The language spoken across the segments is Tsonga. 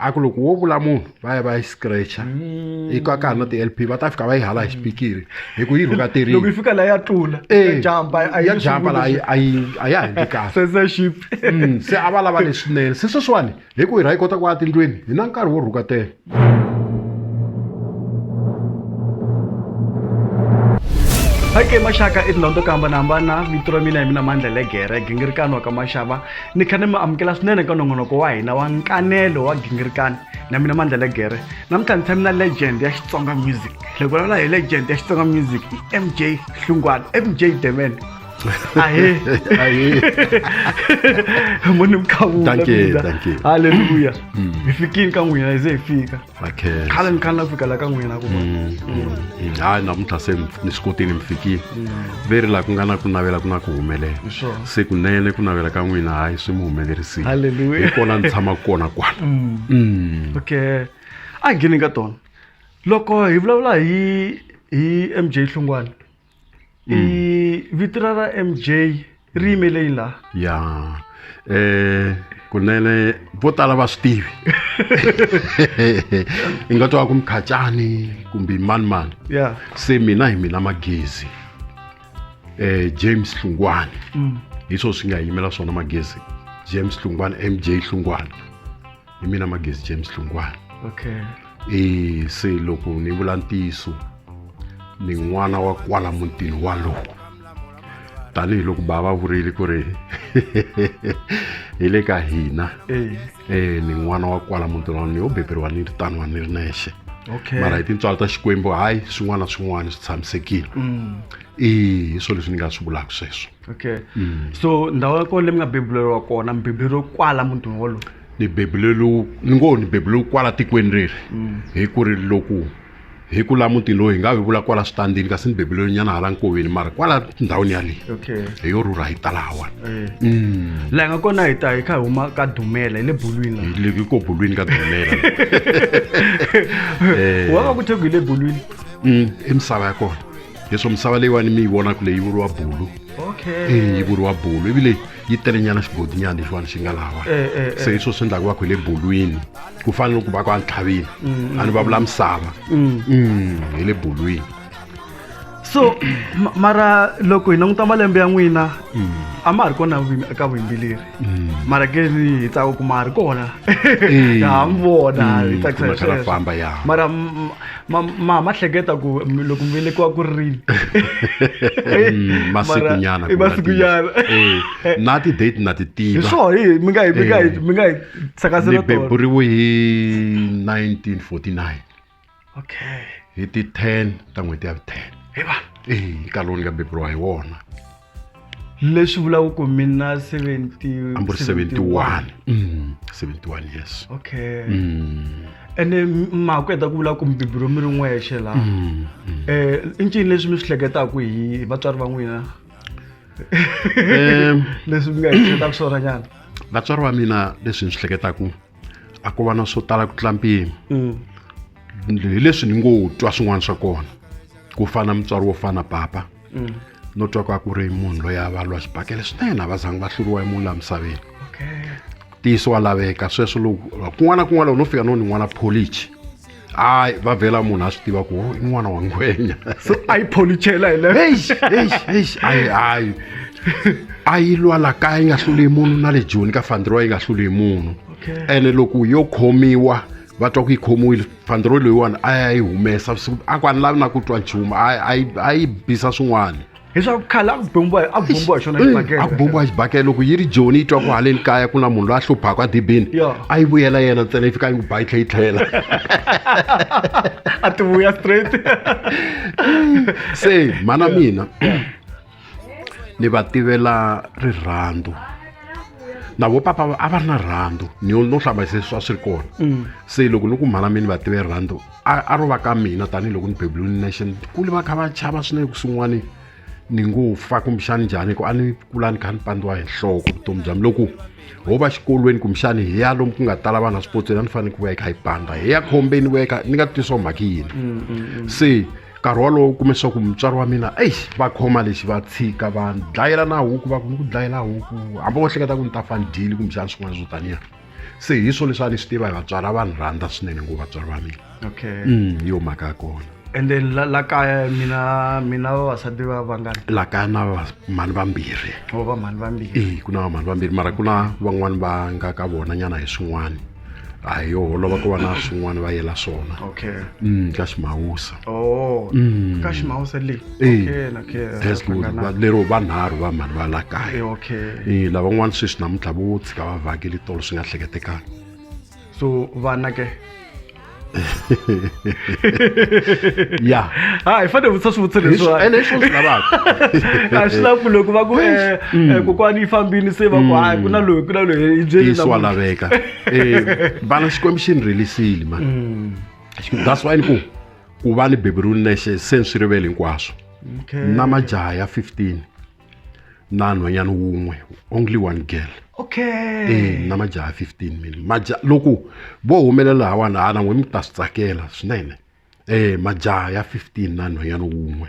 A ku loko wo vula munhu va ya va yi scratcha i ka ka ha na ti-L_P va ta fika va yi hala hi xipikiri hi ku yi rhukaterile. Loko yi fika la ya tlula ya jump a yi ya jump la a yi a ya ha endli kahle. Censorship. Se a va lava leswinene se sweswiwani hi ku hi ra yi kota ku ya tindlwini hi na nkarhi wo rhukatela. Okay maxaka i tindhawu to ku hambanahambana vito ra mina hi mina Mandla Legere gingirikani wa ka Maxava ni kha ni mi amukela swinene ka nongonoko wa hina wa nkanelo wa gingirikani na mina Mandla Legere namuntlha ni tshame na legend ya Xitsonga music loko vulavula hi legend ya Xitsonga music i M_J Hlungwani M_J the man ahee Ahee. mo ni mi Thank you, mina thank you. halleluya hi fikini ka n'wina hi ze hi fika Okay. Khale ni khale na ku fika la ka n'wina ku Hayi namuntlha se ni swi kotile mi fikile ve ri laha ku nga na ku navela ku na ku humelela Sure. Se kunene ku navela ka n'wina hayi swi mi humelerisile. Hallelujah. Hi kona ni tshamaka kona kwala. Okay a hi ngheni ka tona loko hi vulavula hi M_J Hlungwani i vito ra ra M_J ri yimele yini laha? Ya kunene vo tala va swi tivi i nga twa ku Mkhacani kumbe mani mani. Se mina hi mina Magezi James Hlungwani hi swona swi nga yimela swona Magezi James Hlungwani M_J Hlungwani hi mina Magezi James Hlungwani. Okay. Se loko ni vula ntiyiso ni n'wana wa kwala mutini walowo tanihiloko bava vurile ku ri hi le ka hina ni n'wana wa kwala mutini wa ni yo beberiwa ni ri tano ni ri nexe. Okay. Mara hi tintswalo ta Xikwembu hayi swin'wana na swin'wana swi tshamisekile. Hi swona leswi ni nga swi vulaka sweswo. Okay. So ndhawu ya kona leyi mi nga bebuleriwa kona mi bebuleriwe kwala mutini wolowo? Ni bebuleriwe ni ngo ni bebuleriwe kwala tikweni reri hi ku ri loko hi ku la mutini lowu hi nga vi vula kwala switandini kasi ni bebuleriwe nyana hala nkoveni mara kwala ndhawini yaleyo. Okay. Hi yo rhurha hi ta lahawani. Laha hi nga kona hi ta hi kha hi huma ka Dumela hi le Bulwini la. Hi le ko Bulwini ka Dumela. Wa va ku thye ku hi le Bulwini? I misava ya kona. Leswo misava leyiwani mi yi vonaka leyi vuriwa Bulu. Okay. Yi vuriwa Bulu ivi leyi yi tele nyana xigodinyana lexiwani xi nga lahawani. Se hi swona swi endlaka va ku hi le Bulwini ku fana ni ku va ku a ntlhavini a ni va vula misava. Hi le Bulwini. So mara loko hi languta malembe ya n'wina a ma ha ri kona eka vuyimbeleri mara ke ni hi tsaka ku ma ha ri kona ha mi vona hi tsakisa hi Ku na sweswo. famba, ya. Mara ma hleketa ku loko mi velekiwa ku ri rini? Masikunyana I ku vula masikunyana. ntiyiso. Na ti-date na ti tiva. Hi swona, hi, mi nga hi, mi nga hi, mi nga hi tsakasela Ni tona. beburiwe hi 1949. Okay. Hi ti 10 ta n'hweti ya vu 10. Hi va. Nkarhi lowu ni nga beburiwa hi wona. Leswi vulaka ku mina 70 A ni ri 71. 71 years. Okay. Ene ma ha ku heta ku vula ku mi beburiwe mi ri n'wexe laha. I ncini leswi mi swi hleketaka hi vatswari va n'wina? Leswi mi nga hi hleketaka swona nyana? Vatswari va mina leswi ni swi hleketaka a ko va na swo tala ku tlula mpimo. Hi leswi ni ngo twa swin'wana swa kona ku fana mutswari wo fana papa no twa ku a ku ri munhu loyi a va lwa xibakele swinene a va zangi va hluriwa hi munhu laha misaveni. Okay. Ntiyiso wa laveka sweswo loko kun'wana na kun'wana loko no fika no ni n'wana pholichi hayi va vhela munhu a swi tiva ku i n'wana wa ngwenya. So a yi pholichela hi leyo. Eish, eish, eish, ayi, ayi. A yi lwa la kaya yi nga hluli hi munhu na le Joni ka Fandriwa yi nga hluli hi munhu. Okay. Ene loko yo khomiwa va twa ku yi khomiwile Fandriwa loyiwani a ya yi humesa vusiku a ku a ni lavi na ku twa nchumu a yi bisa swin'wana. Leswaku khale a ku bombiwa a ku bombiwa hi xona xibakele. A ku bombiwa xibakele loko yi ri Joni yi twa ku haleni kaya ku na munhu loyi a hluphaka a dibini. A yi vuyela yena ntsena yi fika yi n'wi ba yi tlhela yi tlhela. A ti vuya straight. Se mhana mina ni va tivela rirhandzu. Na vo papa a va ri na rirhandzu ni no hlamarisa leswi a swi ri kona. Se loko ni ku mhana mina ni va tive rirhandzu a ro va ka mina tanihiloko ni beburiwe nexe ni kule va kha va chava swinene ku swin'wani ni ngo fa kumbexani njhani ku a ni kula ni kha ni pandziwa hi nhloko vutomi bya mi loko ho va xikolweni kumbexani hi ya lomu ku nga tala vanhu swipotsweni a ni fanele ku vuya hi kha hi pandza hi ya khombeni vuya kha ni nga twisa mhaka yini. Se nkarhi wolowo u kume swa ku mutswari wa mina eish va khoma lexi va tshika va dlayela na huku va ku ni ku dlayela huku hambi wo hleketa ku ni ta fa ni dyile kumbexani swin'wana swo taniya. Se hi swo leswi a ni swi tiva hi vatswari, a va ni rhandza swinene ngopfu vatswari va mina. Okay. Hi yo mhaka ya kona. And then la kaya mina vavasati va vangani? La kaya na mhani vambirhi. O va mhani vambirhi. E, ku na vamhani vambirhi, mara ku na van'wani va nga ka vona nyana hi swin'wani, a hi yo holova ku va na swin'wana va yela swona. Okay. Ka Ximawusa. Oh, ka Ximawusa le. Eh. Okay, okay. That's good. Lero vanharhu va mhani va la kaya. Eh, okay. E, lavan'wana sweswi namuntlha vo tshika va vhakeli tolo swi nga hleketekanga. So vana ke? Ya. Ha, hi fanele vutisa swivutiso leswiwani. Ene hi swona swi lavaka. A swi lava ku loko va ku kokwani yi fambile, se va ku hayi, ku na loyi, ku na loyi, hi byeli. Ntiyiso wa namuntlha. laveka. Vana Xikwembu xi ni rhelisile mani. That's why ni ku va ni beburiwe nexe se ni swi rivele hinkwaswo. Okay. Na majaha ya 15 na nhwanyana wun'we, only one girl. Okay. E, na majaha 15 mina. Maja loko vo humelela lahawani, ha na n'we mi ta swi tsakela swinene. E, majaha ya 15 na nhwanyana wun'we.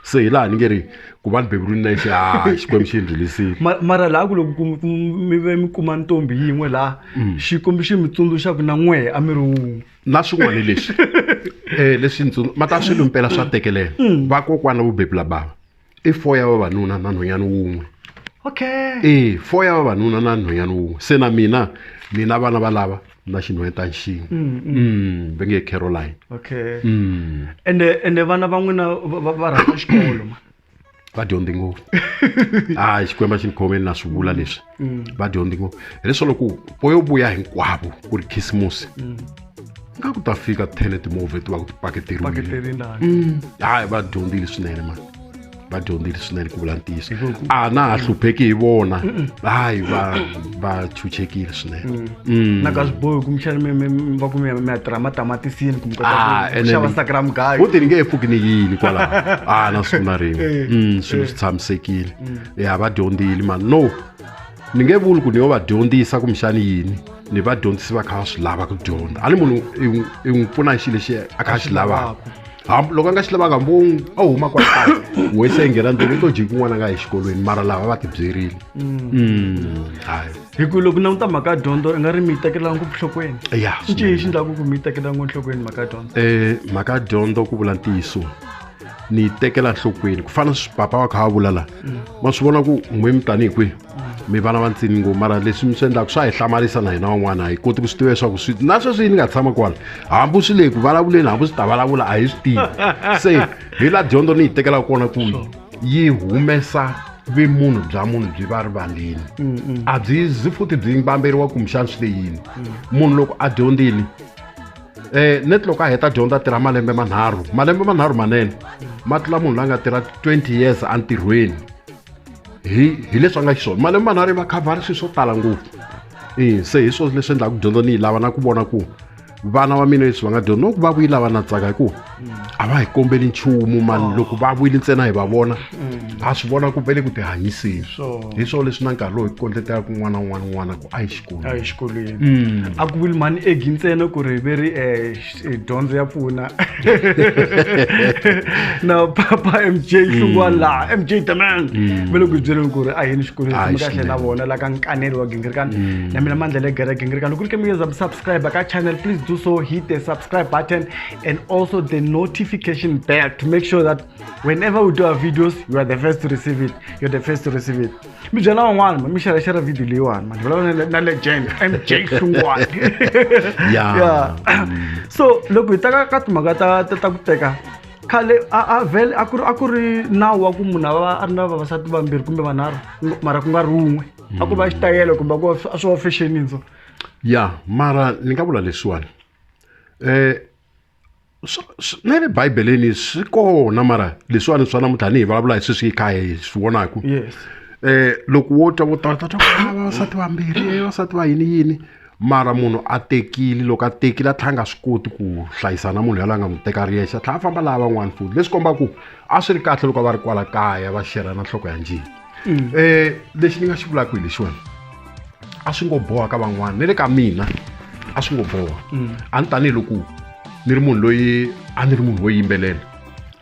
Se hi laha ni nge ri ku va ni beburiwe nexe, ha Xikwembu xi ni rhelisile. Mara laha ku loko mi ve mi kuma ntombi yin'we laha, Xikwembu xi mi tsundzuxa ku na n'wehe a mi ri wun'we. Na swin'wana leswi, leswi mata swilo mpela swa tekelela. Vakokwana vo bebula bava i 4 ya vavanuna na nhwanyana wun'we. Okay. E, 4 ya vavanuna na nhwanyana wun'we. Se na mina ni na vana va lava na xinhwetana xin'we. Va nge Caroline. Okay. Ende vana va n'wina va rhandza xikolo ma? Va dyondzi ngopfu. A Xikwembu xi ni khomeni na swi vula leswi. Va dyondzi ngopfu. Hileswo loko vo yo vuya hinkwavo ku ri Khisimusi, nga ku ta fika 10 timovha ti va ku ti paketeriwile. Paketerile. Hayi, va dyondzile swinene mani. Va dyondzile swinene ku vula ntiyiso. A na ha hlupheki hi vona. Hayi, va chuchekile swinene. Na ka swi bohi kumbexana va ku mi ya tirha matamatisini kumbe kota Ah, ku ene xava ni- Instagram guy. Wu ti ni nge he pfuki ni yini kwalaho. A na siku na rin'we. Swilo swi tshamisekile. Ya, va dyondzile mani. No, ni nge vuli ku ni yo va dyondzisa kumbexani yini, ni va dyondzisi va kha va swi lava ku dyondza. A ni munhu i n'wi pfuna hi xilo lexi a kha a xi lavaka. Hambi loko a nga xi lavanga, hambi a huma kwala kaya, n'hweti se yi nghena ndlwini, u to jika kun'wana a nga yi exikolweni, mara lava va ti byerile. Hayi. Hi ku loko languta mhaka ya dyondzo, i nga ri mi yi tekela ngopfu nhlokweni. Ya, I ncini xi endlaku ku mi yi tekela ngopfu nhlokweni mhaka ya dyondzo? Mhaka ya dyondzo, ku vula ntiyiso, ni yi tekela nhlokweni. Ku fana na sweswi papa va kha va vula laha, ma swi vona ku n'we mi tanihi kwihi, mi vana va ntsini ngopfu, mara leswi mi swi endlaka swa hi hlamarisa na hina van'wana, a hi koti ku swi tiva leswaku swi na sweswi ni nga tshama kwala, hambi swi le ku vulavuleni, hambi swi ta vulavula, a hi swi tivi. Se hi la dyondzo ni yi tekelaka kona ku yi humesa vumunhu bya munhu byi va rivaleni. A byi zi futhi byi mbamberiwa kumbexana swi le yini. Munhu loko a dyondzile, neti loko a heta dyondzo a tirha malembe manharhu, malembe manharhu manene ma tlula munhu loyi a nga tirha 20 years entirhweni. Hi leswi a nga xiswona, malembe manharhu va khavhara swilo swo tala ngopfu. E, se hi swona leswi endlaka dyondzo ni yi lava, na ku vona ku vana va mina leswi va nga dyondza, loko va vuyile va na tsaka, hi ku a va hi kombeli nchumu mani. Loko va vuyile ntsena hi va vona, a swi vona ku va le ku tihanyiseni. Hi swona leswi na nkarhi lowu hi kondletelaka un'wana na un'wana n'wana ku a yi xikolweni. A yi xikolweni. A ku vuli mhani egi ntsena ku ri ve ri dyondzo ya pfuna. Na papa MJ Hlungwani laha, MJ the man. Va le ku byeleni ku ri a yini xikolweni, A yi tshama kahle na swinene. vona la ka nkanelo wa Gingirikani. Na mina Mandla le Gere Gingirikani. Loko ku ri ke mi nge za mi subscribe ka channel, please do so, hit the subscribe button and also the notification bell to make sure that whenever we do our videos, you are the first to receive it. You're the first to receive it. Mi byela van'wana, mi share share video leyiwani, man. Vulavula na legend MJ Hlungwani. Yeah. Yeah. So loko hi ta ka timhaka ta ku teka khale, a vhele a ku ri nawu wa ku munhu a va a ri na vavasati vambirhi kumbe vanharhu, mara ku nga ri wun'we. A ku va xitayele kumbe a ku va a swi va fashionini so. Ya, mara ni nga vula leswiwani. Na le Bibeleni swi kona, mara leswiwani swa namuntlha ni hi vulavula hi sweswi hi kha hi swi vonaka. Yes. Loko wo twa vo tala, ta twa ku, vavasati vambirhi, vavasati va yini yini, mara munhu a tekile, loko a tekile a tlhela a nga swi koti ku hlayisa na munhu yaloye a nga n'wi teka ri yexe, a tlhela a famba laha van'wani futhi, leswi kombaka ku a swi ri kahle loko va ri kwala kaya va xerha na nhloko ya njhini. Lexi ni nga xi vulaka hi lexiwani, a swi ngo boha ka van'wana, ni le ka mina a swi ngo boha. A ni tanihiloko ni ri munhu loyi a ni ri munhu wo yimbelela,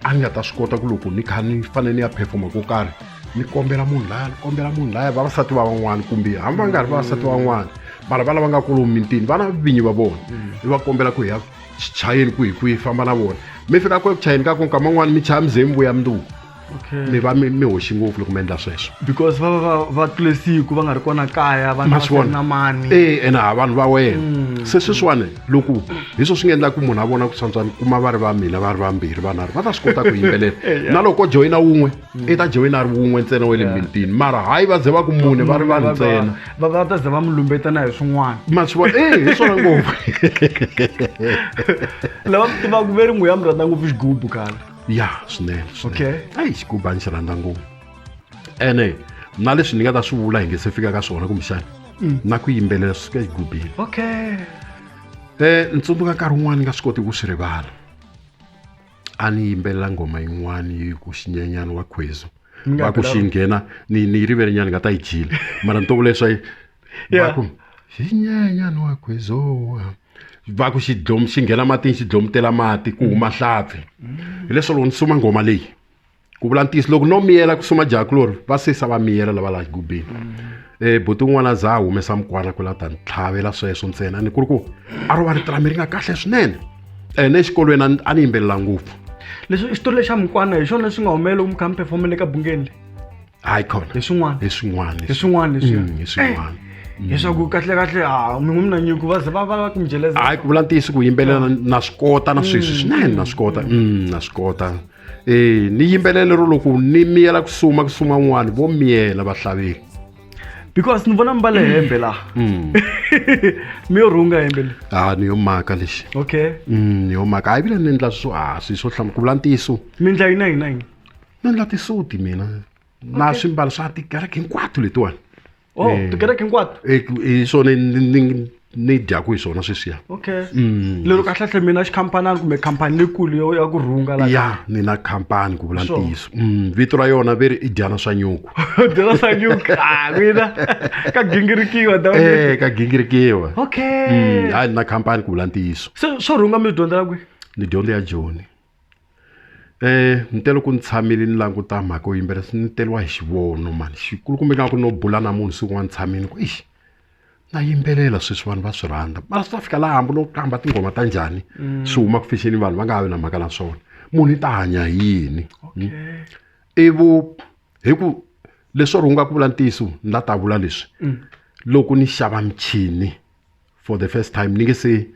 a ni nga ta swi kota ku loko ni kha ni fanele ni ya performa ko karhi, ni kombela munhu laya, ni kombela munhu laya, vavasati va van'wana kumbe hambi va nga ri vavasati van'wana, Mara va lava nga kolomu mitini va na vinyi va vona i va kombela ku hi ya chayeni kwihi kwihi famba na vona mi fika ku chayeni ka ku nkama n'wana mi chaya mi ze mi vuya mundzuku Okay. Mi va mi hoxi ngopfu loko mi endla sweswo. Because va va tlule siku va nga ri kona kaya va Ma swi vona? Na mani. E ene ha vanhu va wena se sweswiwani loko hi swo swi nga endla ku munhu a vona ku swantswa ni kuma va ri va mina va ri vambirhi vanharhu va ta swi kota ku yimbelela na loko ko joyina wun'we i ta joyina a ri wun'we ntsena wa le mitini mara hayi va ze va ku mune va ri vanhu ntsena. Va ta ze va mi lumbetana hi swin'wana. Ma swi vona e hi swona ngopfu. Lava mi tivaka ve ri n'wi ya mi rhandza ngopfu xigubu khale. Ya swinene swinene. Okay. Ayi xigubu a ni xi rhandza ngopfu ene na leswi ni nga ta swi vula hi nge se fika ka swona kumbexana na ku yimbelela swi suka exigubini. Okay. Ni tsundzuka nkarhi wun'wani ni nga swi koti ku swi rivala a ni yimbelela nghoma yin'wani yi ku xinyenyana wa khwezu va ku xi nghena ni yi rivele nyana ni nga ta yi jila mara ni to vula leswa va ku xinyenyana wa khwezu va ku xidlomu xi nghena matini xi dlomutela mati ku huma hlampfi hileswo loko ni suma nghoma leyi ku vula ntiyiso loko no miyela ku suma jakulori va sesa va miyela lava laha xigubini buti un'wana a za a humesa mukwana ku la ta ni tlhavela sweswo ntsena ni ku ri ku a ro va rito ra mi ri nga kahle swinene ene exikolweni a ni yimbelela ngopfu. Leswi i xitori lexa mukwana hi xona lexi nga humelela loko mi kha mi performele ka bungeni le? Hayi khona. Hi swin'wana. Hi swin'wana. Hi swin'wana leswiya. Hi swin'wana. Leswaku kahle kahle ha mi n'wi na nyiko va ze va ku mi jeleza. Hayi ku vula ntiyiso ku yimbelela na swi kota na sweswi swinene na swi kota. Na swi kota. Ni yimbelele ro loko ni miyela ku suma ku suma un'wana vo miyela vahlaveli. Because ni vona mi mbale hembe laha. Mi yo rhunga hembe leyi. Ah ni yo maka lexi. Okay. Ni yo maka. Hayi vile ni endla swo a swi swo hlamu ku vula ntiyiso. Mi endla yini na yini na yini? Ni endla tisuti mina. Na swimbalo swa tikereke hinkwato letiwani. Oh, tikereke hinkwato? Hi swona ni dyaku hi swona sweswiya. Okay. Lero kahle kahle mina xikhampanani kumbe khampani leyikulu ya ku rhunga la. Ya, ni na khampani ku vula ntiyiso. Vito ra yona ve ri i Dyana swa Nyuku. Dyana swa Nyuku. Ah, mina ka gingirikiwa da. Ka gingirikiwa. Okay. Hayi ni na khampani ku vula ntiyiso. Se swo rhunga mi dyondzela kwihi? Ni dyondze ya Joni. Ni te loko ni tshamile ni languta mhaka yo yimbelela ni teriwa hi xivono mani xikulukumba ingaku no bula na munhu siku rin'wana ni tshamile ku ixi na yimbelela sweswi vanhu va swi rhandza mara swi ta fika laha hambi no qamba tinghoma ta njhani swi huma ku fexeni vanhu va nga ha vi na mhaka na swona munhu i ta hanya hi yini ivu hi ku leswo rhunga ku vula ntiyiso ni la ta vula leswi loko ni xava michini for the first time ni nge se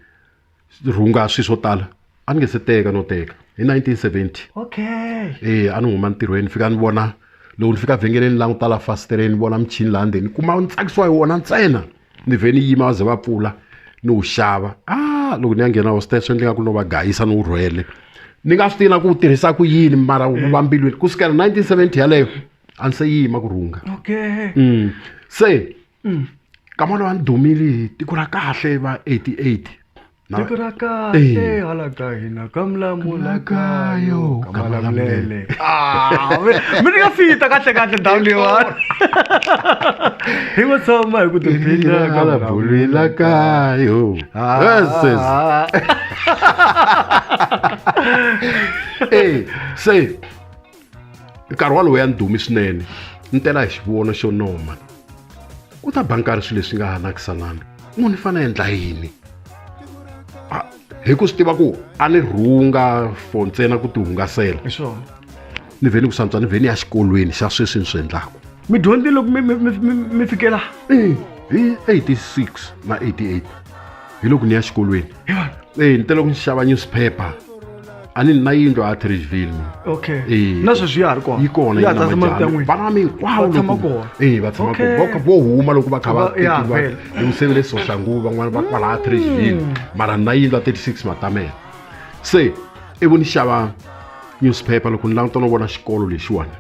rhunga swilo swo tala a ni nge se teka no teka hi 1970. Okay. A ni huma ntirhweni fika ni vona loko ni fika vhengeleni languta la fasitereni ni vona michini laha ndzeni ni kuma ni tsakisiwa hi wona ntsena ni vhe ni yima va ze va pfula ni wu xava a loko ni ya nghena hostel swi endleka ku no va gayisa ni wu rhwele ni nga swi tivi na ku wu tirhisa ku yini mara wu va mbilwini ku sukela 1970 yaleyo a ni se yima ku rhunga. Okay. Se kama loyi a ni dumile hi tiko ra kahle va 88 tiko ra kahle hala ka hina ka mlamulakayo ka malamulele. Mi ni nga fita kahle kahle ndhawu leyiwani hi ngo tshama hi ku tiphina ka lamulakayo. Se nkarhi walowo ya ni dumi swinene ni tela hi xivono xo noma ku ta ba nkarhi swilo leswi nga nakisanani munhu i fanele a endla yini hi ku swi tiva ku a ni rhunga for ntsena ku ti hungasela ni vhe ni ku swantswa ni vhe ni ya xikolweni xa sweswi ni swi endlaku. Mi dyondzile loko mi fikela hi 86 na 88 hi loko ni ya xikolweni. Ni te loko ni xava newspaper a ni na yindlu a Atteridgeville. Okay. Na sweswi ya ha ri kona? Yi kona. Ya vana va mina hinkwavo Va tshama kona. Va tshama kona. Vo huma loko va kha va tekiwa hi musevele Soshanguve van'wana va kwala Atteridgeville mara na yindlu a 36 Matamela. Se ivi ni xava newspaper loko ni languta no vona xikolo lexiwani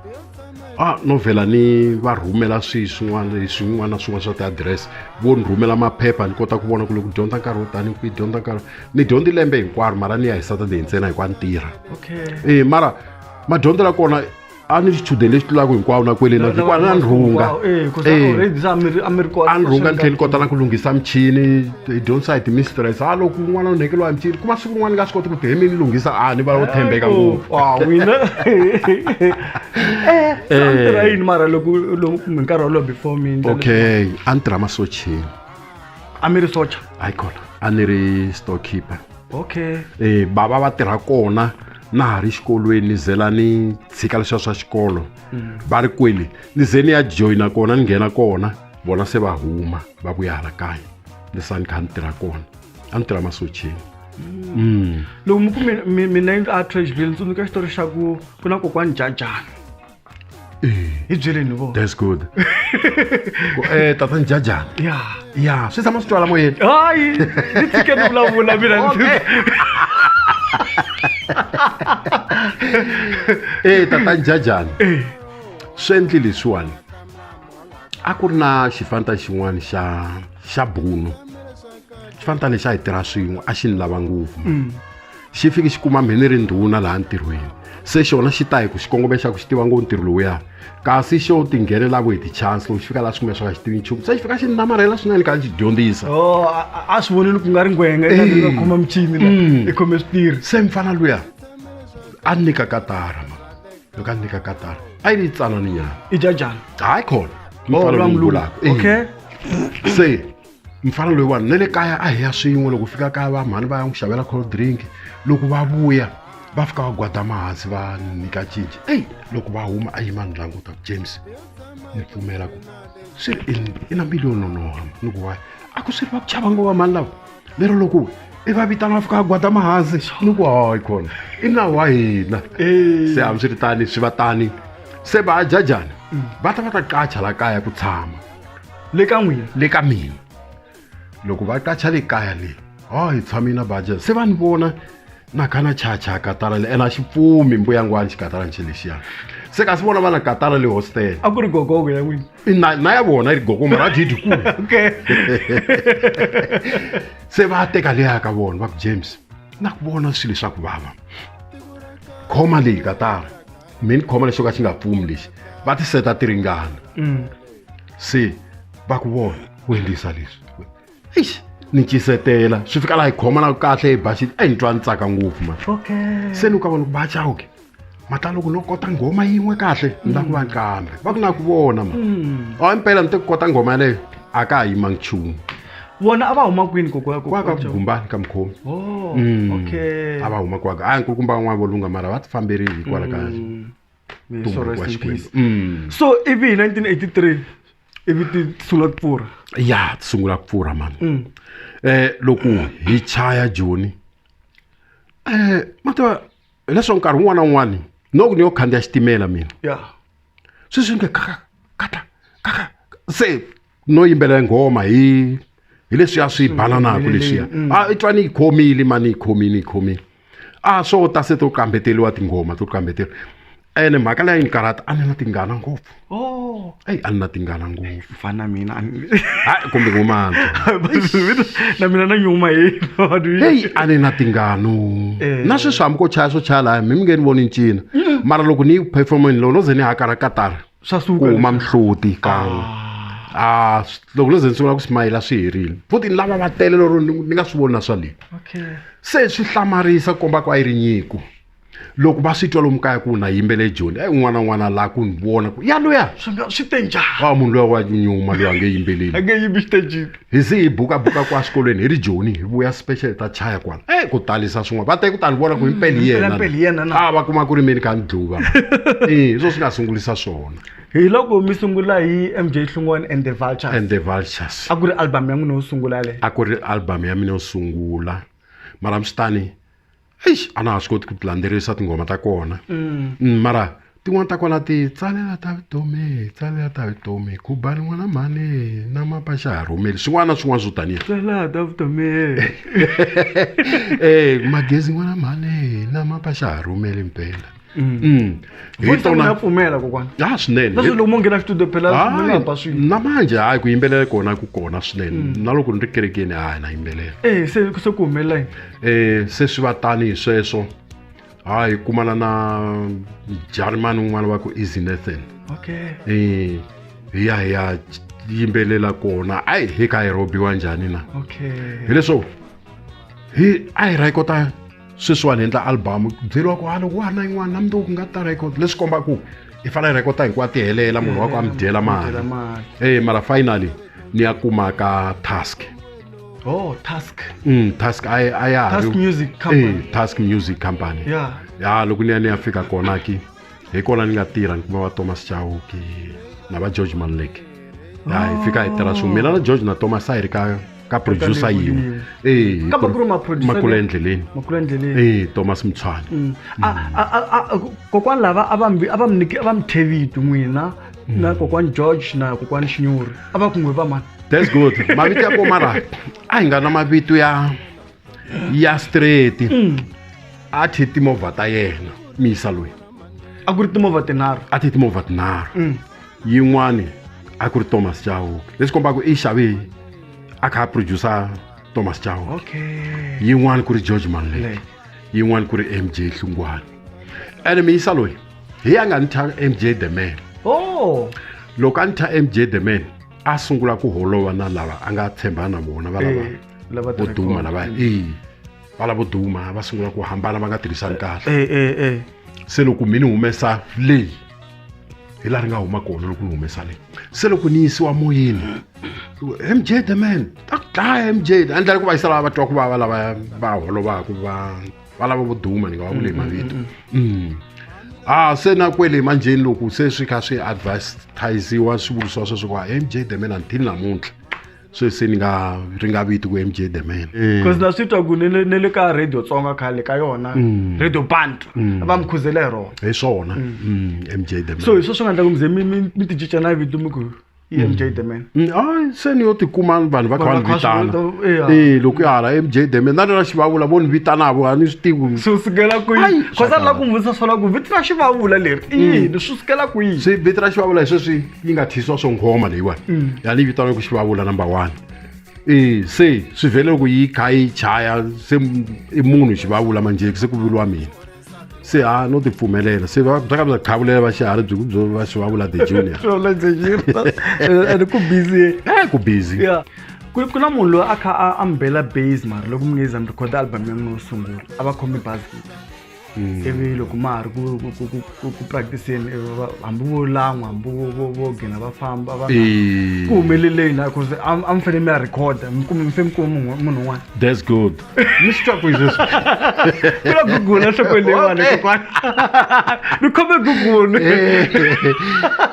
no vhela ni va rhumela swilo swin'wana leswin'wana na swin'wana swa ti-address vo ni rhumela maphepha ni kota ku vona ku loko dyondza nkarhi wo tani ku dyondza nkarhi ni dyondzi lembe hinkwaro mara ni ya hi Saturday ntsena hikuva ni tirha. Okay. Mara madyondzo la kona a ni xichudeni lexi tlulaka hinkwavo na kwele na hikuva na ni rhunga. A ni rhunga ni tlhela ni kota na ku lunghisa michini hi dyondzisa hi ti-mistress a loko un'wana u nhekeliwa hi michini kuma siku rin'wana ni nga swi koti ku ti ni lunghisa a ni va wo tshembeka ngopfu. Wina. A ni tirha yini mara loko hi nkarhi wolowo before mi Okay, a ni tirha masocheni. A mi ri socha? Hayi kona, a ni ri storekeeper. Okay. Bava va tirha kona na ha ri xikolweni, ni zela ni tshika leswiya swa xikolo. Va ri kwele ni ze ni ya joyina kona, ni nghena kona, vona se va huma va vuya hala kaya, ni sa ni kha ni tirha kona, a ni tirha masocheni. Loko mi ku mina a Atteridgeville, ni tsundzuka xitori xa ku ku na kokwani Jajana. Hi byeleni vo. That's good. Ku tata Jajana. Ya. Ya, swi tshama swi twala moyeni. Hayi, ni tshike ni vulavula mina. Okay. Tata Jajana. Swi endli leswiwani. A ku ri na xifanta xin'wana xa bunu. Xifanta lexi a hi tirha swin'we, a xi ni lava ngopfu. Xi fiki xi kuma mhe ni ri ndhuna laha ntirhweni. Se xona xi ta hi ku xikongomelo xa ku xi tiva ngopfu ntirho lowuya. Kasi xo tinghenela vo hi ti-chance loko xi fika laha swi kumeka swa ka xi tivi nchumu. Se xi fika xi ni namarhela swinene ka xi dyondzisa. Oh, a swi vonile ku nga ri ngwenga, i nga khoma michini la, i khome switirhi. Se mfana luya a nyika katara ma. Loko a nyika katara, a yi tsanani nyana. I Jajana. Hayi khona. Oh, Mfana lwa lowu mulungu. vulaka. Okay. Se mfana loyiwani na le kaya a hi ya swin'we, loko fika kaya va mhani va ya n'wi xavela cold drink, loko va vuya va fika va gwada hansi va nyika cinci. Ey, loko va huma a yima ni languta James, ni pfumela ku swi ri i na mbilu yo nonoha. Ni ku why? A ku swi ri va ku chava ngopfu mhani lava, lero loko i va vitana va fika va gwada hansi, ni ku hayi khona i nawu wa hina. Se hambi swi ri tani swi va tani, se va Jajana va ta va ta qacha la kaya ku tshama le ka n'wina, le ka mina. Loko va qacha le kaya le, ha hi tshamile na Baja, se va ni vona na kha na chacha katara le, ene a xi pfumi mbuyangwani xikatarani xe lexiya. Se kasi vona va na katara le hostel. A ku ri gogogo ya n'wina? Na ya vona yi ri gogo, mara a dyi dyi kulu. Okay. Se va teka leya ka vona va ku James, na ku vona swilo swa ku vava, khoma leyi katara, mi ni khoma lexo ka xi nga pfumi lexi, va ti seta ti ringana. Se va ku vona u endlisa leswi, eish, ni cisetela swi fika laha hi khoma na kahle hi baxi, a hi twa ni tsaka ngopfu man. Okay. Se ni ka vona ku ba chauke mata loko no kota nghoma yin'we kahle ni la ku va kambe va ku na ku vona ma. A impela ni te ku kota nghoma yaleyo a ka ha yimangi nchumu. Vona a va huma kwini koko ya Kwa ka Gumbani ka Mukhomi. Oh, okay. A va huma kwaka. A nkulukumba van'wana vo lunga mara va ti famberile hikwalaho ka May so ntumbuluko rest wa in Xikwembu. peace. So ivi hi 1983 ivi ti sungula ku pfurha. Ya, ti sungula ku pfurha mani. Loko hi chaya Joni, ma tiva hileswaku nkarhi wun'wana na wun'wana no ku ni yo khandziya xitimela mina. Ya. Sweswi ni nge kaka, kata, kaka. Se no yimbelela nghoma hi leswiya swi bananaka leswiya. A i twa ni yi khomile mani, yi khomile, yi khomile. A swo ta se to kambeteriwa tinghoma to kambeteriwa. Ene mhaka leyi ni karhata, a ni na tingana ngopfu. Oh. Ey, a ni na tingana ngopfu. Fana mina, a ni- Hayi, kumbe ngomandla. Na mina na nyuma yini. Hey, a ni na tingano. Na sweswi hambi ko chaya swo chaya lahaya, mi mi nge ni voni ncina. Mara loko ni performeni loko no ze ni hakara katara, Swa suka ku huma mihloti kan'we. Loko no ze ni sungula ku smile swi herile. Futhi ni lava va tele lero ni nga swi voni na swa le. Okay. Se swi hlamarisa komba ku a yi ri nyiko. Loko va swi twa lomu kaya ku na yimbele Joni, un'wana na un'wana la ku ni vona ku ya luya. Swi nga swi te njhani? Ah, munhu luya wa nyuma luya nge yimbeleli. A nge yimbi xitejini. Hi ze hi buka buka kwa xikolweni hi ri Joni, hi vuya special ta chaya kwala. Ku talisa swin'wana. Va te ku ta ni vona ku himpela hi yena. Himpela hi yena na. Va kuma ku ri mina ka ni dluva. Hi swo swi nga sungulisa swona. Hi loko mi sungula hi MJ Hlungwani and the Vultures. And the Vultures. A ku ri album ya n'wina yo sungula yaleyo? A ku ri album ya mina yo sungula. Mara hambi eish, a na ha swi koti ku ti landzelerisa tinghoma ta kona. Mara tin'wana ta kona ti tsalela ta vutomi, tsalela ta vutomi, khubani n'wana mhani na mapa xa ha rhumeli, swin'wana na swin'wana swo taniya. Tsalela ta vutomi. Magezi n'wana mhani na mapa xa ha rhumeli mpela. Hi Voice ya tona n'wina ya pfumela kokwana. Ya, swinene. Leswi loko mo nghena studio phela Hayi, mi nga ba swilo. na manje hayi ku yimbelela kona ku kona swinene. Na loko ni ri kerekeni hayi na yimbelela. Se ku humelela yini? Se swi va tani hi sweswo. Hayi kumana na Jarimani un'wana wa ku Easy Nathan. Okay. Hi ya hi ya yimbelela kona. Ai hi ka hi robiwa njhani na? Okay. Hi leswo hi a hi rhekota sweswiwani hi endla album, byeriwa ku loko wa ha na yin'wana na mundzuku ku nga ta record, leswi kombaka ku i fanele rhekota hinkwayo ti helela, munhu wa ku a mi dyela mali. Dyela mali. Mara finally ni ya kuma ka task. Oh, Task. Task a ya ha Task Music Company. Task Music Company. Ya loko ni ya ni ya fika kona ki hi kona ni nga tirha ni kuma va Thomas Chauke na va George Maluleke. Ya hi fika hi tirha swin'we mina na George na Thomas a hi ri ka producer label yin'we. yin'we. Eh, Kambe ku ri ma-producer Makula endleleni. Makula endleleni. Eh, Thomas Mtshwana. A kokwana lava a va a va mi nyiki a va mi thye vito n'wina na kokwani George na kokwani Xinyori a va ku n'we va mani? That's good. Mavito ya ko mara a hi nga na mavito ya straight. A thye timovha ta yena misa loyi. A ku ri timovha tinharhu. A thye timovha tinharhu. Yin'wani a ku ri Thomas Chauke. Leswi kombaka i xave a kha a producer Thomas Chauke. Yin'wani ku ri George Maluleke. Leke. Yin'wani ku ri MJ Hlungwane. Ene miyisa loyi hi ya nga ni thya MJ the Man. Oh. Loko a ni thya MJ the Man a sungula ku holova na lava a nga tshemba na vona va lava Lava vo duma ti-record. lava va lavo duma va sungula ku hambana va nga tirhisani kahle. Se loko mi ni humesa leyi hi laha ri nga huma kona loko ni humesa leyi se loko ni yisiwa moyeni MJ the Man ta ku dlaya MJ a endlela ku va yisa lava va twa ku vava lava va holovaku va lava vo duma ni nga va vuli hi mavito. Ah, se na kwele manjheni loko se swi kha swi advertisiwa swi vurisiwa sweswo ku MJ the Man until namuntlha se se ni nga ri nga viti ku MJ the Man. Because na swi twa ku ne le ka radio Tsonga khale ka yona Radio Band va mi khuzela hi rona. Hi swona. MJ the Man. So hi swona swi nga endla ku mi ze mi ti cinca na vito mi ku i MJ the Man. Hayi se ni yo tikuma vanhu va kha va Vanhu ni va kha va swi vitana. vita, Eh, loko ya hala MJ the Man na rona xivavula vo ni vitanavo a ni swi tivi. Swi sukela kwihi? Ai, Cause a ni lava ku mi vutisa swona ku vito ra xivavula leri i yini, swi sukela kwihi? Swi vito ra xivavula hi sweswi yi nga thyisiwa swo nghoma leyiwani. Ya ni yi vitaniwa ku xivavula number 1. Eh, se swi vhele loko yi kha yi chaya se i munhu xivavula manjhe se ku vuriwa mina. Se ha no ti pfumelela se va bya ka bya qhavulela va xiharhi byi ku byo va xivavula the junior. Xivavula the junior. Ene ku busy. Eh, ku busy. Yeah. Ku na munhu loyi a kha a mi bela bass mara loko mi nge za mi record album ya n'wina yo sungula a va khome bass guitar. Ivi loko ma ha ri ku practice-eni ivi hambi vo lan'wa hambi vo gina va famba va Eh. ku humeleleni na cause a mi fanele mi ya record-a mi kume mi fanele mi kuma munhu un'wana. That's good. Ni swi twa kwihi sweswi? Ku na Google enhlokweni leyiwani kokwana. Ni khome Google.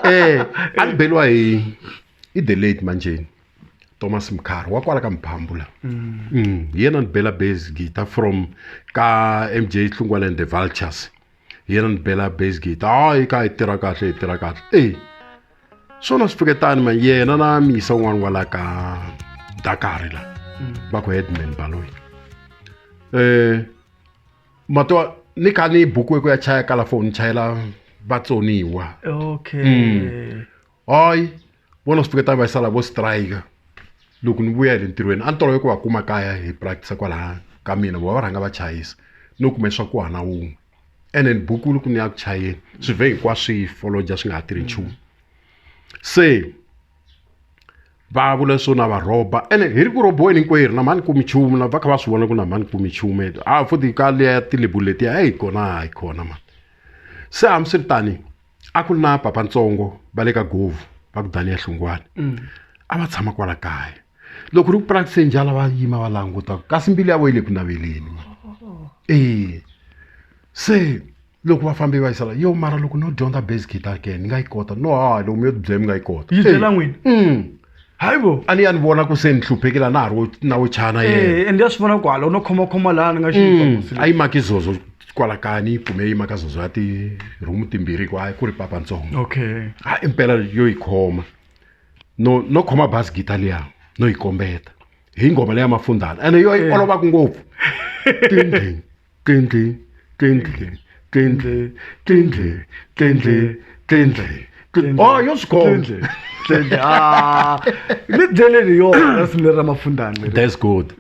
Eh, a ni beriwa hi the late manjheni Thomas Mkhari wa kwala ka Mphambula. Hi yena ni bela bass guitar from ka MJ Hlungwane and the Vultures. Hi yena ni bela bass guitar. Hayi ka hi tirha kahle hi tirha kahle. Eh. Swona swi fiketani man yena na misa un'wana wa la ka Dakar la. Va ku Headman Baloyi. Eh, matwa ni kha ni bukiwe ku ya chaya kala phone chayela vatsoniwa. Hayi vona swi fiketani va sala vo strike. Loko ni vuya hi le ntirhweni a ni tolovele ku va kuma kaya hi practice kwalaha ka mina vo va rhanga va chayisa no kume swa ku hana wun'we ene ni bukiwile ku ni ya ku chayeni swi vhe hinkwaswo swi foloja swi nga ha tirhi nchumu. Se va vula swo na va rhoba ene hi ri ku rhobiweni hinkwerhu na mhani kumi nchumu na va kha va swi vona ku na mhani kumi nchumu a futhi ka liya tilebulu letiya heyi kona hayi kona mani. Se hambiswiritani a ku ri na papantsongo va le ka Govu va ku Daniel Hlungwane. A va tshama kwala kaya. Loko ri ku practice njhani va yima va languta kasi mbilu ya vo yi le ku naveleni. Eh. Se loko va fambe va yisala yo mara loko no dyondza bass guitar ke ni nga yi kota no ha loko mi yo tibyela mi nga yi kota. Yi byela n'wina? Hayi bo. A ni ya ni vona ku se ni hluphekile na ha ri na wo chana yena. Eh, ende ya swi vona ku hala u no khomakhoma laha ni nga xi A yi maki zozo kwala kaya ni yi kume yi maka zozo ya ti-room timbirhi ku hayi ku ri papantsongo. Ha impela yo yi khoma. No khoma bass guitar liya no yi kombeta. Hi nghoma leya mafundhana ene yo yi olovaka ngopfu. Tindli, tindli, tindli, tindli, tindli, tindli, tindli. Oh, yo swi khoma. Tindli. Ah, ni byeleni yona risimu leri ra mafundhana leri. That's good.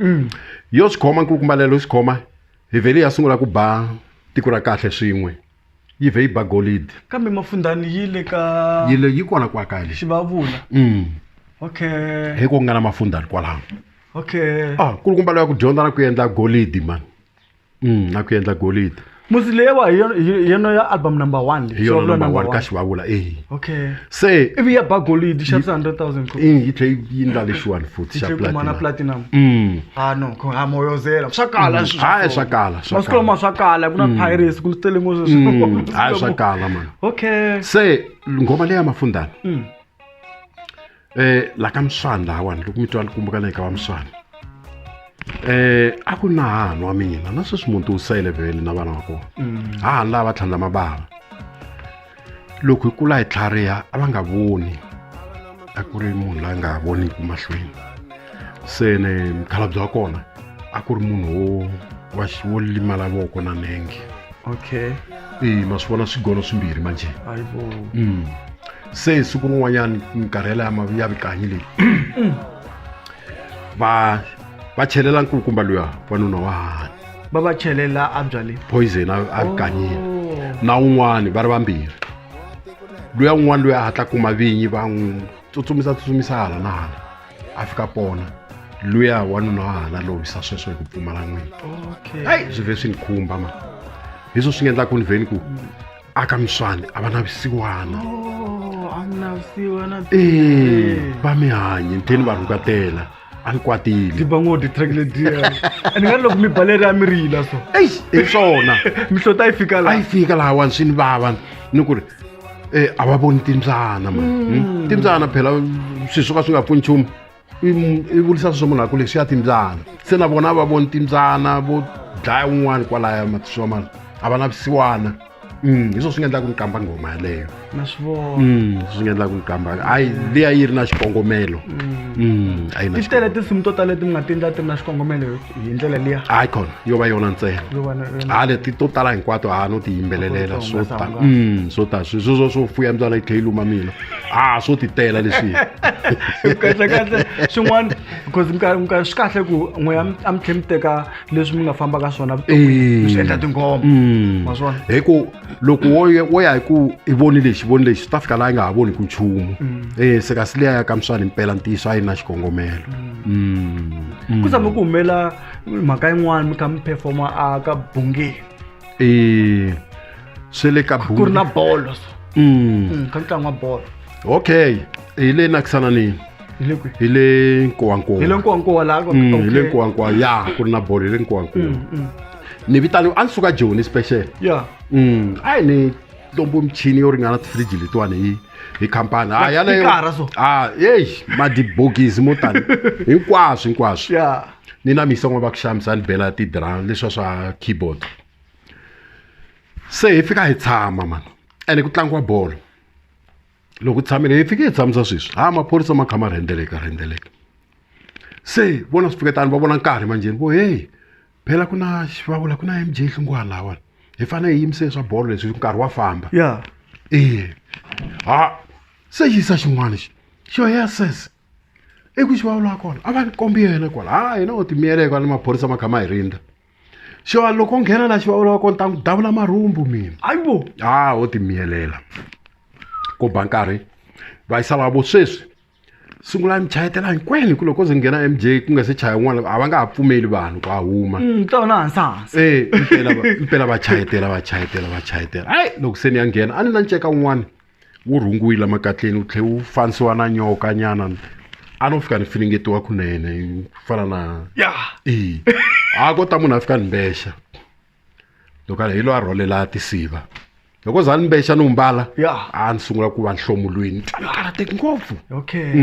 Yo swi khoma nkulukumba lelo yo swi khoma. Hi vhele ya sungula ku ba tiko ra kahle swin'we. Yi vhe yi ba golidi. Kambe mafundhani yi le ka Yi le yi kona kwa kaya le. Xivavula. Okay. Hi ku nga na mafundhani kwalaho. Okay. Ah, nkulukumba loyi ya ku dyondza na ku endla golidi man. Na ku endla golidi. Musi leyiwa hi yona ya album number 1 hi yona number 1 ka xivavula eh. Okay. Se ivi ya ba golidi xavisa 100,000 copies. Yi tlhe yi ndla lexiwani futhi xa platinum. Platinum. Ah no, ko ha moyozela. Swa kala swi. Hayi swa kala, swa kala. Masiku swa kala ku na piracy ku tele ngopfu sweswi. Hayi swa kala man. Okay. Se nghoma leya mafundana. La ka Mswani lahawani loko mi twa ni kumbuka na ka va Mswani. A ku na hahani wa mina na sweswi muti wu sele vhele na vana va kona. Hahani lava va tlhandlama bava. Loko hi kula hi tlhariha a va nga voni a ku ri munhu la nga voniki mahlweni se ni mukhalabye wa kona a ku ri munhu wo wa wo limala voko na nenge. Okay. E ma swi vona swigono swimbirhi manjhe. Hayibo. Se siku rin'wanyani minkarhi yaleyo ya vikanyi leyi va va chelela nkulukumba luya wanuna wa hahani. Va va chelela a byaleni. Poison a vikanyini. Na un'wani va ri vambirhi. Luya un'wana luya a hatla kuma vinyi va n'wi tsutsumisa tsutsumisa hala na hala a fika pona. Luya wanuna wa hana lovisa sweswo hi ku pfumala n'wini. Okay. Hayi swi vhe swi ni khumba ma. Hi swo swi nga endla ku ni vheni ku aka Mswani a va na vusiwana. Oh, a na vusiwana. Eh, va mi hanyi ntheni va rhukatela. A ni kwatile. Ti ba ngopfu ti-track letiya. And nga loko mi ba leri a mi rila so. Eish, hi swona. Mihloti a yi fika laha. A yi fika lahawani swi ni vava ni ku ri a va voni timbyana man. Timbyana phela swilo swo ka swi nga pfuni nchumu. I vurisa sweswo munhu a ku leswiya timbyana. Se na vona a va voni timbyana vo dlaya un'wana kwalaya matiswa mani a va na vusiwana. Hi swo swi nga endlaka ku ni kamba nghoma yaleyo. Na swi vona. Swi nga endlaka ku ni kamba. Hayi liya yi ri na xikongomelo. A yi na Ti tele tinsimu to tala leti mi nga ti endla ti ri na xikongomelo hi ndlela liya. Hayi khona yo va yona ntsena. Yo va yona. Ha leti to tala hinkwato ha no ti yimbelelela swo ta. Swo ta sweswo swo fuya mbyana yi tlhe yi luma mina. Ah swo ti tela leswi. Kahle kahle swin'wana because minkarhi swi kahle ku n'we a mi tlhe mi teka leswi mi nga famba ka swona vuton'wini mi swi endla tinghoma. Ma swi vona? Hi ku loko wo ya hi ku i voni lexi voni lexi swi ta fika laha yi nga ha voni ku nchumu. Se kasi liya ya ka Mswani impela ntiyiso a yi na xikongomelo. Ku tshame ku humela mhaka yin'wana mi kha mi performa a ka Bungeni. Swi le ka Ku ri na bolo so. Kha ntlangu wa bolo. Okay, hi le Nakisananini. Hi le kwihi? Hi le Nkowankowa. Hi le Nkowankowa laha. Hi le Nkowankowa ya ku ri na bolo hi le Nkowankowa. Ni vitaniwe a ni suka Joni special. Yeah. A hi ni lombo michini yo ringana tifiriji letiwani hi hi khampani. Ah yaleyo. Tikara so. Ah hey madibokisi mo tani. Hinkwaswo hinkwaswo. Yeah. Ni na misa n'wa va ku xavisa ni bela ti-drum leswiya swa keyboard. Se hi fika hi tshama man. Ene ku tlangiwa bolo. Loko tshamile hi fike hi tshamisa sweswi. Ha maphorisa ma kha ma rhendzeleka rhendzeleka. Se vona swi fiketani va vona nkarhi manjheni vo hey phela ku na xivavula ku na MJ Hlungwana lahawani. Hi fanele hi yimise swa bolo leswi nkarhi wa famba. Yeah. Eh. Ha se yisa xin'wana xi. Xo ya sis. I ku xivavula kona a va ni kombi yena kwala. Ha hina ho timiyela kwala maphorisa ma kha ma hi rindza. Xo loko u nghena la xivavula wa kona ta n'wi davula marhumbu mina. Hayibo. Ha ho timiyelela. Ku ba nkarhi va yisa lavo sweswi. Sungula mi chayetela hinkwenu hi ku loko ze nghena MJ ku nga se chaya un'wana a va nga ha pfumeli vanhu ku a huma. Ta vona hansi hansi. Eh, impela va chayetela va chayetela va chayetela. Hayi loko se ni ya nghena a ni na nceka un'wana wu rhungiwile makatleni wu tlhe wu fanisiwa na nyoka nyana. A no fika ni finingetiwa kunene ku fana na Yeah. Eh. A ko ta munhu a fika ni mbexa. Loko a hi lo a rholela tisiva. Loko za ni mbexa ni wu mbala, Yeah. a ni sungula ku va nhlomulweni. Ni karhateki ngopfu. Okay.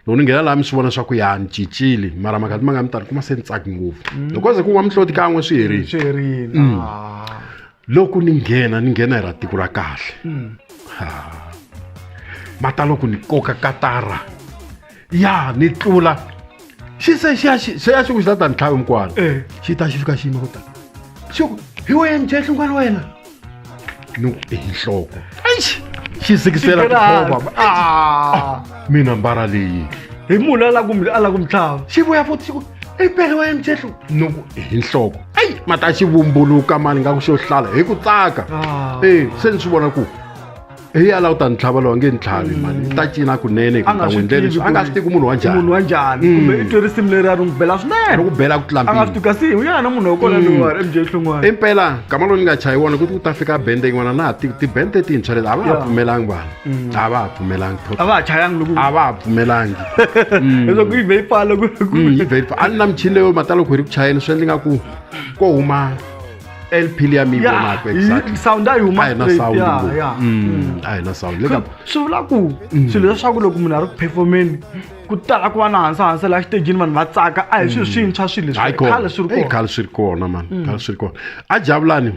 Loko ni nghena laha mi swi vona swa ku ya ni cincile, mara makhati ma nga mi tani kuma se ni tsaki ngopfu. Loko ze ku wa mihloti kan'we swi herile. Swi herile. Loko ni nghena, ni nghena hi ra tiko ra kahle. Ha. Mata loko ni koka katara. Ya, ni tlula. Xi se xi ya xi se ya xi ku xi ta ta ni tlhava mukwana. Xi ta xi fika xi yima ku ta. Xi ku, hi wena MJ Hlungwana wena. Ni ku, hi nhloko. Eish! Xi sikisela Xi tlhela tikhoma. hansi. Ah. Mina mbara leyi. Hi munhu a la ku mi tlhava. Xi vuya futhi xi ku, i pele wa MJ Hlungwana. Ni ku, hi nhloko. Ei, mata xi vumbuluka mani nga ku xo hlala hi ku tsaka. Se ni swi vona ku Hi ya la u ta ni tlhava lowa nge ni tlhavi mani ni ta cina kunene A nga ku ta n'wi swi endlela tivi leswi a nga ku swi tivi ku munhu wa njhani munhu wa njhani kumbe i twe risimu leri a ri n'wi bela swinene ri ku bela ku tlula a nga swi mpimo tivi kasi hi yena munhu wa kona lowa MJ Hlongwane impela nkama lowu ni nga chayi wona ku ti ku ta fika bende yin'wana na ha tibende tintshwa leti a va ha pfumelangi vanhu a va ha pfumelangi a va ha chayangi loko a va ha pfumelangi leswaku yi vhe yi pfala ku Yi vhe yi pfala. A ni na michini leyo mata loko hi ri ku chayeni swi endli nga ku ko huma LP liya mi yi vonaka exactly sound a yi huma a hi na straight, sound ya, ngopfu. ya. A hi na sound le ka Swi vula ku swilo leswaku loko munhu a ri ku performeni ku tala ku va na hansi hansi laha xitejini vanhu va tsaka a hi swilo swintshwa swilo leswi hayi khale swi ri Eyi, kona khale swi ri kona mani khale swi ri kona a javulani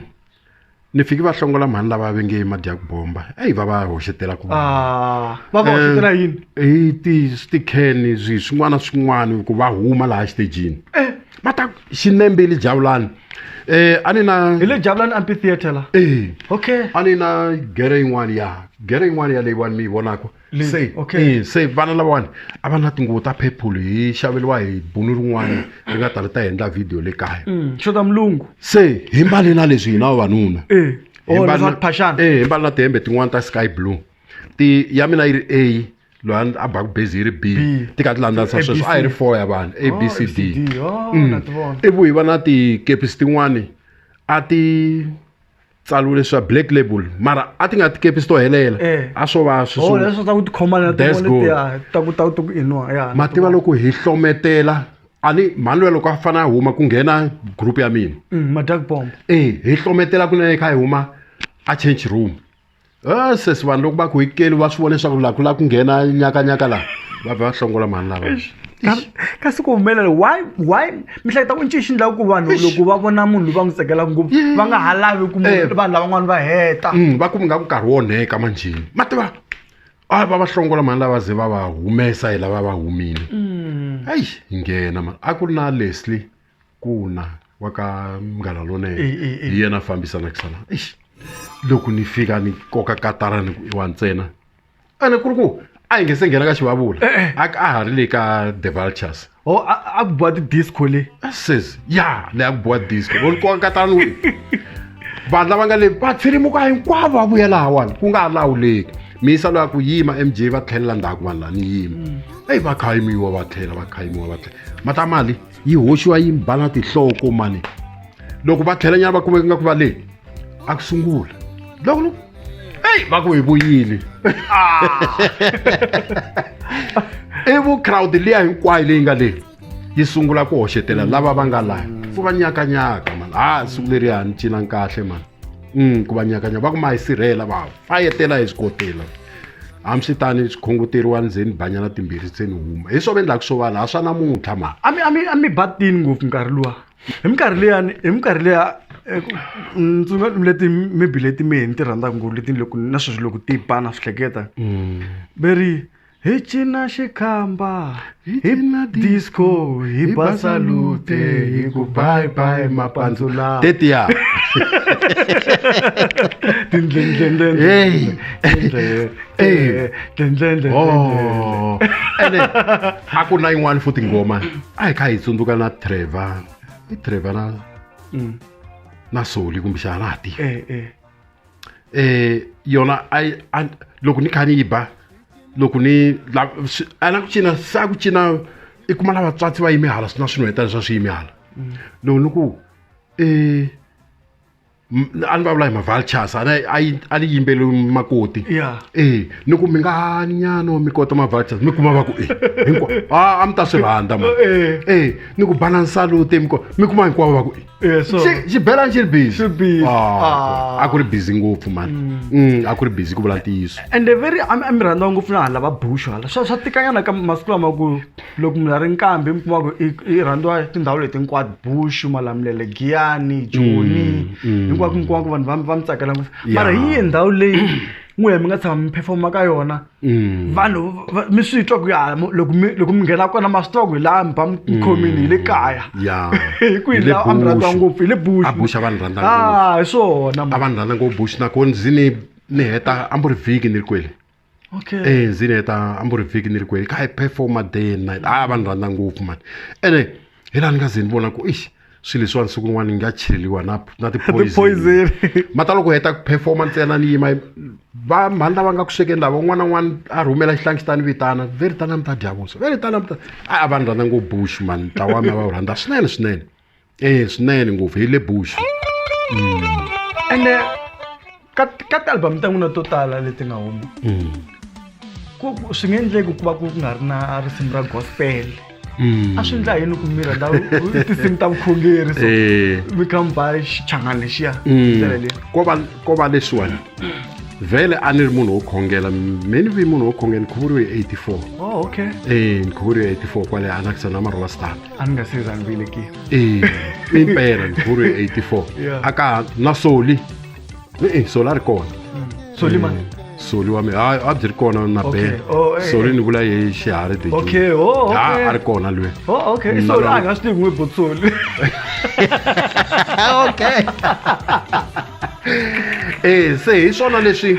ni fiki va hlongola mhani lava va nge madya ku bomba eyi va va hoxetela ku Ah, va va hoxetela yini hi ti tikheni swi swin'wana swin'wana ku va huma laha xitejini va ta xinembeli javulani a ni na hi le Javulani amphitheatre la eh okay a ni na gere yin'wana ya gere yin'wana ya leyiwani mi yi vonaka se okay. se vana lavawani a va na tinguvu ta purple hi xaveliwa hi bunu rin'wana ri nga ta ri ta endla video le kaya xota mulungu se hi mbale na leswi hina vavanuna Eh, Hi oh, mbale leswa na- tiphashana. eh hi mbale na tihembe tin'wana ta sky blue ti ya mina yi ri A loyi a baku base yi ri B B. ti ka ti landzanisa A, B, sweswo C. a hi ri 4 ya vanhu A B C D D oh na ti vona ivi hi va na tikepisi tin'wani a ti tsariwe swa black label mara a ti nga tikepisi to helela Eh. a swo va oh swi leswo ta ku tikhoma na That's tin'wana good. letiya ta ku ta ku inwa ya mativa loko hi hlometela a ni mhani luya loko a fane a huma ku nghena group ya mina ma-dark bomb e hi hlometela kunene hi kha hi huma a change room sesi vanhu loko va ku hi keli va swi vona leswaku laha ku lava ku nghena nyakanyaka laha va vhe va hlongola mhani lava kasi ku humelela why mi hleketa ku ncini xi endlaka ku vanhu loko va vona munhu loyi va n'wi tsakelaka ngopfu va nga ha lavi ku Eh. vanhu lavan'wana va heta Va kuma nga ku nkarhi wo onheka manjheni ma tiva a va va hlongola mhani lava ze va va humesa hi lava va humile eyi hi nghena mani a ku ri na Leslie kuna wa ka Munghana Lonene Eh, eh, eh. hi yena a fambisanaka sana eish loko ni fika ni koka katara ni ku i wa ntsena ene ku ri ku a hi nge se nghena ka xivavula a a ha ri le ka the vultures o a ku biwa ti-disco le says ya leyi a ku biwa disco vo ni koka katara ni ku vanhu lava nga le va tshirimuka hinkwavo va vuya lahawani ku nga ha lawuleki miyisa loyi a ku yima MJ va tlhelela ndzhaku vanhu laha ni yima eyi va khayimiwa va tlhela va khayimiwa va tlhela mata mali yi hoxiwa yi bana tinhloko mani loko va tlhela nyana va kumeka nga ku va le a ku sungula loko ni eyi va ku hi vuyile i vu crowd liya hinkwayo leyi nga le yi sungula ku hoxetela lava va nga laha ku va nyakanyaka mani a siku leriya ni cinangi kahle mani ku va nyakanyaka va ku ma hi sirhela va fayetela hi swikotela hambiswitani swi khongoteriwa ndzeni banyana timbirhi se ni huma hi swo va endlaka swo vanhu a swa namuntlha mani a mi a mi a mi ba tini ngopfu nkarhi luwa hi minkarhi liyani hi minkarhi liya tsundzuka leti maybe leti mehe ni ti rhandzaka ngopfu leti loko na sweswi loko ti ba na swi hleketa ve ri hi cina xikhamba Hi hi cina disco hi ba salute hi ku bye bye mapandzu lawa tetiya tindlendlendlendle Hey. Hey. tindlendlendlendle Oh. Ene a ku na yin'wana futhi nghoma a hi kha hi tsundzuka na Trevor i Trevor na na Soli kumbexana ha tivi eh eh yona a yi loko ni kha ni yi ba loko ni a na ku cina se a ku cina i kuma lava tswatsi va yime hala swi na swinhwetana swa swi yime hala loko ni ku a ni vulavula hi ma-vultures a ni a ni yimbeli makoti e ni ku mi nga nyano mi kota ma-vultures mi kuma va ku e hinkwa a mi ta swi rhandza ma e ni ku banani salute mi mi kuma hinkwavo va ku e xibelani xi ri busy a ku ri busy ngopfu mani a ku ri busy ku vula ntiyiso ende veri a mi rhandza ngopfu na hala va bush hala swa tikanyana ka masiku lama ku loko munhu a ri nkambi mi kuma ku i rhandziwa tindhawu leti hinkwato Bush Malamulele Giyani Joni hinkwako mi kuma ku vanhu va mi tsakela ngopfu mara hi yihi ndhawu leyi n'wina mi nga tshama mi performa ka yona vanhu mi swi twa ku ya loko mi loko mi nghena kona ma swi tiva ku hi laha mi ba mi khomini hi le kaya hi kwihi laha a mi rhandziwa ngopfu hi le Bush a Bush a va ni rhandza ngopfu hi swona a va ni rhandza ngopfu Bush nakona ndzi ni heta hambi ri vhiki ni ri kwele okay eh ndzi ni heta hambi ri vhiki ni ri kwele kha hi performa day and night a va ni rhandza ngopfu mani ene hi laha ni nga ze ni vona ku ixi Swilo leswiwani siku rin'wana ni nga cheliwa na ti-poison. Poison. Mata loko heta ku performa ntsena ni yima, va mhani lava nga ku swekeni lava, un'wana na un'wana a rhumela xihlangi xi ta ni vitana, ve ri tana mi ta dya vuswa, ve ri tana mi ta. A va ni rhandza ngopfu Bush man, ntlawa wa mina va wu rhandza swinene swinene, e swinene ngopfu, hi le Bush. Ende ka ti-album ta n'wina to tala leti nga huma, ku swi nga endleki ku va ku nga ri na risimu ra gospel. A swi endla yini ku mi rhandza tinsimu ta vukhongeri so mi kha mi ba xichangani lexiya ndlela leyi? Ko va leswiwani, vhele a ni ri munhu wo khongela, me ni vi munhu wo khongela, ni khuvuriwe hi 84. Oh, okay. E, ni khuvuriwe hi 84 kwale Anaxa na Marova Star. A ni nga se za ni velekiwa. E, impela ni khuvuriwe hi 84. Aka na Soli, e Soli a ri kona. Soli mani? Soli wa mina a byi ri kona na. Ben. Oh, Soli ni vula hi Xiharhi de. Okay, oh, okay. A ri kona luya. Oh, okay. Soli a nga swi tivi n'wi botsoli. Okay, eh, se hi swona leswi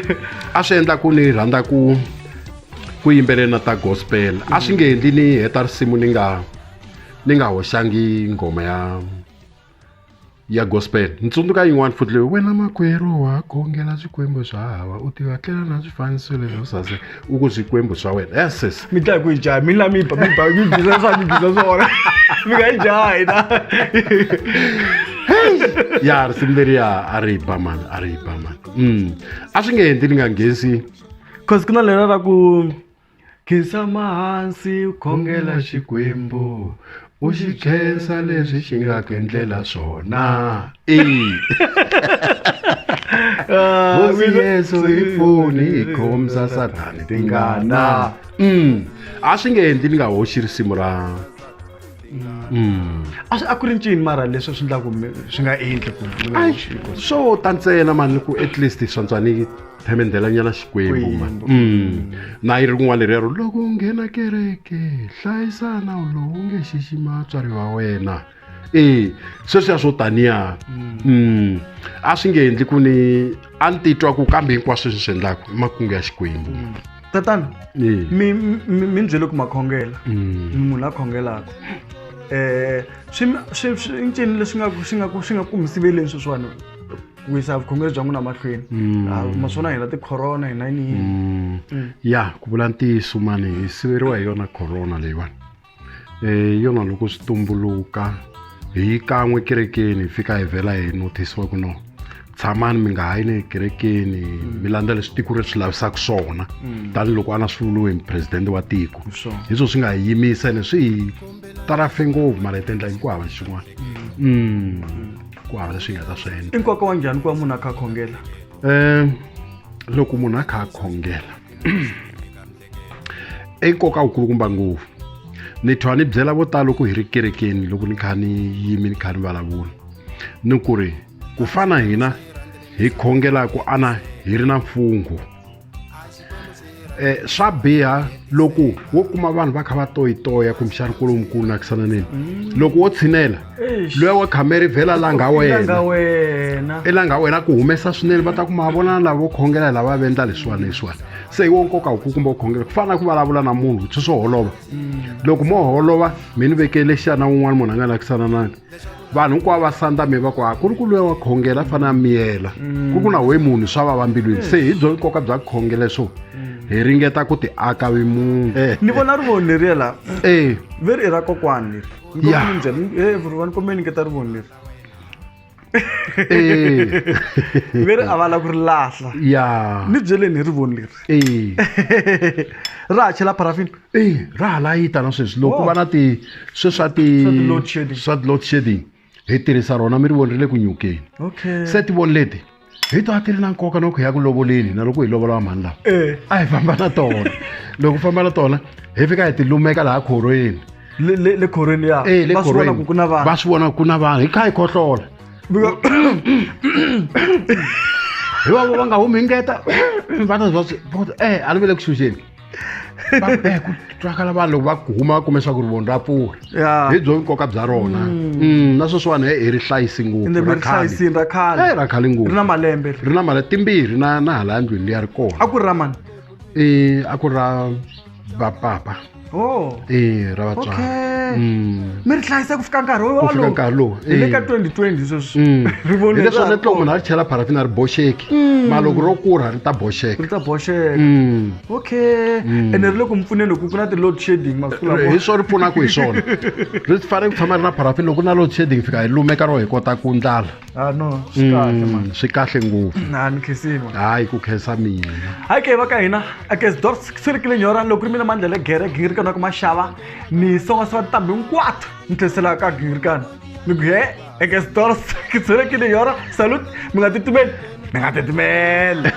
a swi endla ku ni rhandza ku yimbelela ta gospel. A swi nge endli ni heta risimu ni nga hoxangi nghoma ya gospel. Ni tsundzuka yin'wana futhi leyi: wena makwerhu wa khongela swikwembu swa hava, u tiva tlela na swifaniso leswo sase, u ku swikwembu swa wena, yes sis. Mi dlaya ku yi jaha, mi la mi ba mi ba mi biza swa mi biza swona, mi nga yi jahi na. Ya, risimu leriya a ri ba mani, a ri ba mani. A swi nge endli ni nga nghesi. Cause ku na lera ra ku khinsama hansi u khongela Xikwembu, u xi khensa leswi xi nga ku endlela swona, e Hosi Yesu hi pfuni hi khomisa Sathani tingana. A swi nge endli ni nga hoxi risimu ra. A swi a ku ri ncini mara leswi swi endlaku swi nga endli ku mi nga Ai, hoxi gospel? Swo ta ntsena mani, ku at least swantswa ni themendhelanyana Xikwembu mani. Na yi ri rin'wana leriya ro loko u nghena kereke, hlayisa nawu lowu nge xixima vatswari va wena, e sweswiya swo taniya. A swi nge endli ku ni a ni titwa ku kambe hinkwaswo leswi swi endlaka i makungu ya Xikwembu. Tatana, E. mi ni byele ku ma khongela. Ni munhu la khongelaka, swi ncini leswi nga swi nga ku mi siveleni sweswiwani ku yisa vukhongeri bya n'wina mahlweni? Ah, maswona hina ti-corona, hina yini yini. Ya, ku vula ntiyiso mani, hi siveriwa hi yona corona leyiwani. Yona loko swi tumbuluka hi kan'we kerekeni, hi fika hi vhela hi notice-iwa ku no, tshamani mi nga ha yini ekerekeni, mi landza leswi tiko ri swi lavisaka swona, tanihiloko a na swi vuriwe hi president wa tiko. Swona. Hi swo swi nga hi yimisa ene swi hi tarafe ngopfu, mara hi ta endla ku hava xin'wana, ku hava leswi hi nga ta swi endla. I nkoka wa njhani ku va munhu a kha a khongela? Loko munhu a kha a khongela, i nkoka wukulukumba ngopfu. Ni thwa ni byela vo tala loko hi ri kerekeni, loko ni kha ni yimi ni kha ni vulavula, ni ku ri ku fana hina hi khongelaku ana hi ri na mfungho, swa biha loko wo kuma vanhu va kha va toyitoya kumbexani kwalomu ku nakisananeni, loko wo tshinela, Eish. luya wa khamera i vhela langa Langa wena. Wena. I langa wena ku humesa swinene, va ta kuma vona lava vo khongela lava va endla leswiwani leswiwani. Se hi wo nkoka wukukumba ku khongela, ku fana na ku vulavula na munhu swi swo holova. Loko mo holova, mi ni vekele xana un'wana munhu a nga lakisana nani, vanhu hinkwavo va sandza mi va ku a ku ri ku luya wa khongela a fanele a miyela, ku na we munhu swa vava mbilwini. Se hi byo nkoka bya ku khongela, swo hi ringeta ku ti aka vimunhu. Ni vona rivoni leriya la. E. Veri i ra kokwani leri. Ya. Everyone kombe nyiketa rivoni leri. E. Veri a va lava ku ri lahla. Ya. Ni byeleni hi rivoni leri. E. Ra ha chela parafini? E, ra ha layita na sweswi loko Oh. va na ti sweswi swa ti Swa ti-load shedding. Swa ti-load shedding hi tirhisa rona, mi ri voni ri le ku nyukeni. Okay. Se tivoni leti hi to a ti ri na nkoka na ku hi ya ku lovoleni, na loko hi lovola va mhani lava, a hi famba na tona. Loko famba na tona, hi fika hi ti lumeka laha khorweni. Le khorweni ya? E, le Va swi vona khorweni. ku ku na vanhu. Va swi vona ku na vanhu, hi kha hi khohlola, hi va va nga humi ngeta, va ta va swi a ni ve le ku xuxeni. Ku twakala vanhu loko va huma, va kume swa ku rivoni ra pfula. Hi byo nkoka bya rona. Na sweswiwani hi ri hlayisi ngopfu. Ende mi Ra ri khale. hlayisini ra khale. Eh, ra khale ngopfu. Ri na malembe. Ri na male timbirhi na hala ndlwini liya ri kona. A ku ri ra mani? E, a ku ri ra vapapa. Oh. E ra vatswari. Okay. Mm. Mi ri hlayisa ku fika nkarhi Ku fika wolowo. nkarhi lowu, Hi le ka eh. 2020 sweswi. Mm. Rivoni Hi leswo ra ha ni loko munhu a ri chela parafini a ri boxeki ma loko ro kurha ri ta boxeka. Ri ta boxeka. Mm. Okay. Ene ri le ku mi pfuneni loko ku na ti-load shedding masiku lawa. Hi swona ri pfunaka hi swona, ri fanele ku tshama ri na parafini. Loko na load shedding fika hi lumeka ro hi kota ku ndlala. Ah no, swi kahle man. Swi kahle ngopfu. Na ni khensima. Hayi, ku khensa mina. Hayi ke va ka hina akesdors swi nyora loko ri mina Mandla Legere gingirikani wa ka maxava ni songasonga tintambi hinkwato ni tlherisela ka gingirikani ni ku he ekesdors ki nyora. Salut, mi nga titimeli, mi nga titimeli.